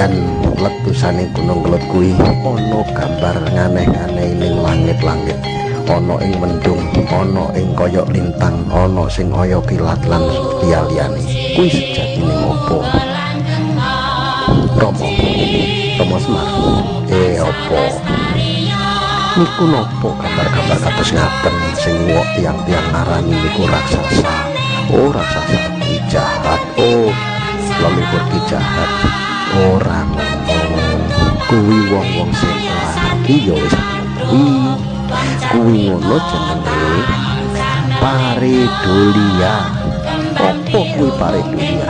Kedadian letusane Gunung Kelud kuwi ana gambar nganeh-aneh ning langit-langit, ana ing mendung, ana ing kaya lintang, ana sing kaya kilat lan liya-liyane. Kuwi sejatine ngopo? Romo, Romo Semar, opo? Niku nopo gambar-gambar kados ngaten sing wong tiang-tiang ngarani niku raksasa. Oh, raksasa kuwi jahat. Oh, leluhur ki jahat. Ora ngono. Kuwi wong-wong sing ora ngerti ya wis kuwi. Kuwi ngono jenenge pareidolia. Apa kuwi pareidolia?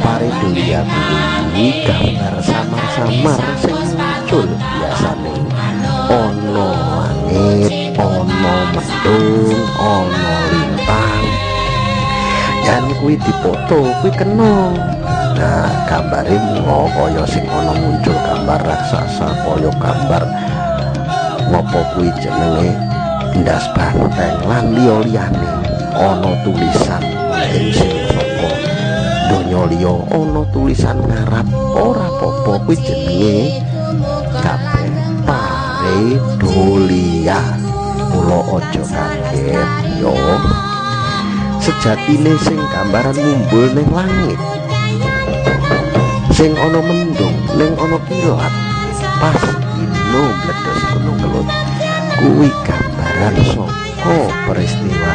Pareidolia kuwi gambar samar-samar sing muncul biasane ana langit, ana mendung, ana lintang. Yen kuwi dipoto kuwi kena. Nah, gambare mula kaya sing ana muncul gambar raksasa, kaya gambar ngopo kuwi jenenge ndas banteng lan liya-liyane. Ana tulisan ing sing saka donya liya, ana tulisan ngarap, ora apa-apa kuwi jenenge kabeh pareidolia. Mula aja kaget yo. Sejatine sing gambaran mumbul ning langit, sing ana mendung, ning ana kilat pas dino mbledos Gunung Kelud kuwi gambaran saka peristiwa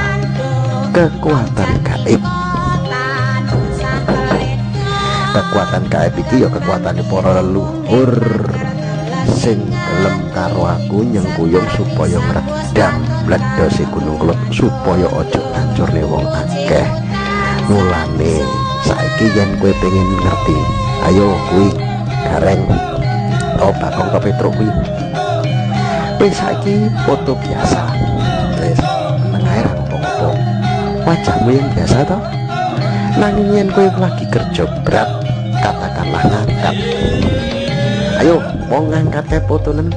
kekuatan gaib. Kekuatan gaib iki ya kekuatane para leluhur sing gelem karo aku nyengkuyung supaya ngredam mbledose Gunung Kelud supaya aja ngancurne wong akeh. Mulane saiki yen kowe pengen ngerti, ayo kuwi Gareng atau Bagong atau Petruk kuwi. Wis saiki foto biasa. Wis meneng ae ra ngopo-ngopo. Wajahmu yang biasa toh. Nanging yen kowe lagi kerja berat, katakanlah ngangkat. Ayo wong ngangkat kae fotonen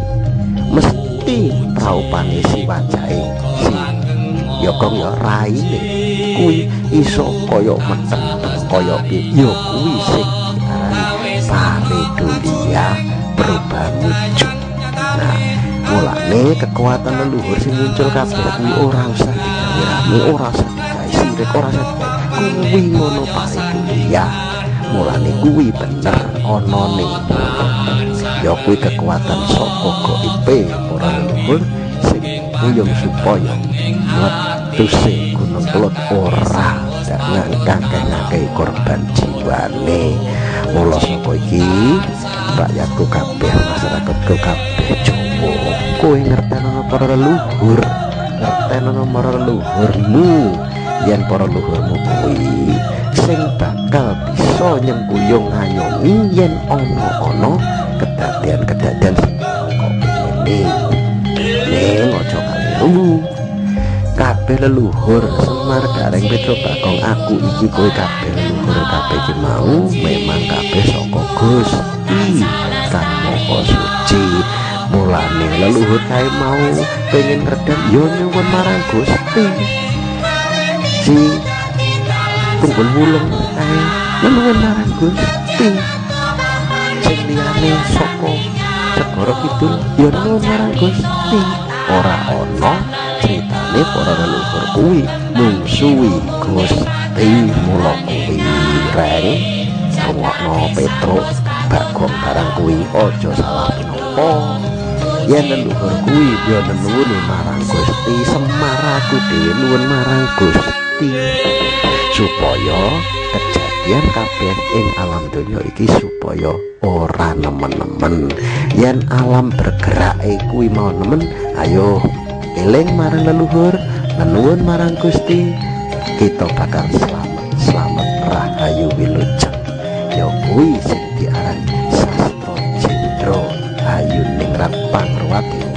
mesti praupane si wajahe si ya kong ya raine kuwi iso kaya meteng kaya piye ya kuwi sing diarani pareidolia, perubahan wujud. Nah, mulane kekuatan leluhur sing muncul kabeh kuwi ora usah digawe rame, ora usah digawe sirik, ora usah digawe kuwi ngono pareidolia. Mulane kuwi bener onone ya kuwi kekuatan saka gaibe para leluhur sing kuyung supaya letuse Gunung Kelud ora ngakeh-ngakeh korban jiwane. Mula saka iki rakyatku kabeh, masyarakatku kabeh Jawa, kowe ngertenono para leluhur, ngertenono para leluhurmu. Yen para leluhurmu kuwi sing bakal bisa nyengkuyung ngayomi yen ana-ana kedadean-kedadean sing kok ngene. Ning aja keliru. Kabeh leluhur Semar, Gareng, Petruk, Bagong, aku iki kowe kabeh leluhur kabeh iki mau memang kabeh saka Gusti Kang Maha Suci. Mulane leluhur kae mau pengen ngredam ya nyuwun marang Gusti. Si Tunggul Wulung kae nyuwun marang Gusti. Sing liyane saka Segara Kidul ya nyuwun marang Gusti. Ora ana critane para leluhur kuwi mungsuhi Gusti. Mula kuwi reng rungokno Petruk Bagong barang kuwi aja salah pinangka. Yen leluhur kuwi ya nenuwun marang Gusti, Semar aku dhewe nuwun marang Gusti supaya kejadian kabeh ing alam donya iki supaya ora nemen-nemen. Yen alam bergerak kuwi mau nemen, ayo eling marang leluhur, nenuwun marang Gusti, kita bakal selamat, selamat rahayu wilujeng. Ya kuwi sing diarani sastra jendra hayu ningrat pangruwate.